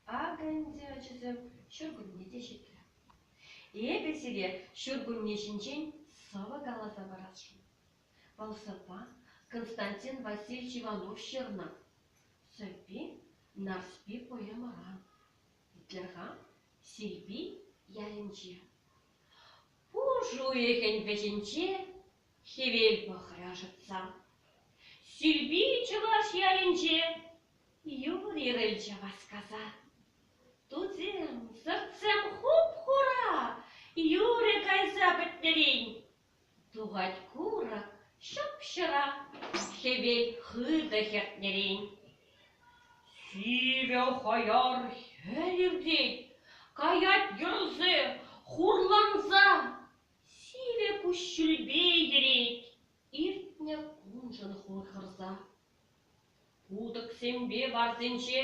Акӑ ӗнтӗ, ачасем, ҫуркунне те ҫитрӗ. Эпӗ сире ҫуркунне ҫинчен сӑвӑ каласа парасшӑн. Вӑл сӑвва Константин Васильевич Иванов ҫырнӑ. Сӑвви Нарспи поэмӑра. Итлӗр-ха, Силпи ялӗнче. Пуш уйӑхӗн вӗҫӗнче хӗвел пӑхрӗ ӑшӑтса. Силпи чӑваш ялӗнче юр ирӗлчӗ васкаса. Тусем, сӑртсем хуп-хура, юрӗ кайса пӗтнӗрен. Тухать курӑк ҫӑп-ҫӑра, хӗвел хытӑ хӗртнӗрен. Сивӗ хаяр хӗл иртет, каять йӗрсе, хурланса. Сивӗ куҫҫульпе йӗрет иртнӗ куншӑн хуйхӑрса. Путӑксемпе варсенче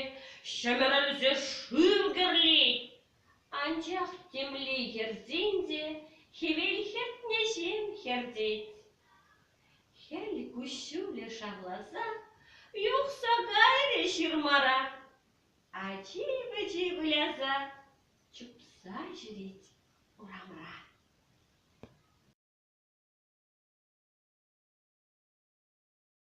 ҫӗмӗрӗлсе шыв кӗрлет. Анчах темле йӗрсен те хӗвел хӗртнӗҫем хӗртет. Хӗл куҫҫулӗ шавласа юхса кайрӗ ҫырмара. Ачи-пӑчи выляса чупса ҫӳрет урамра.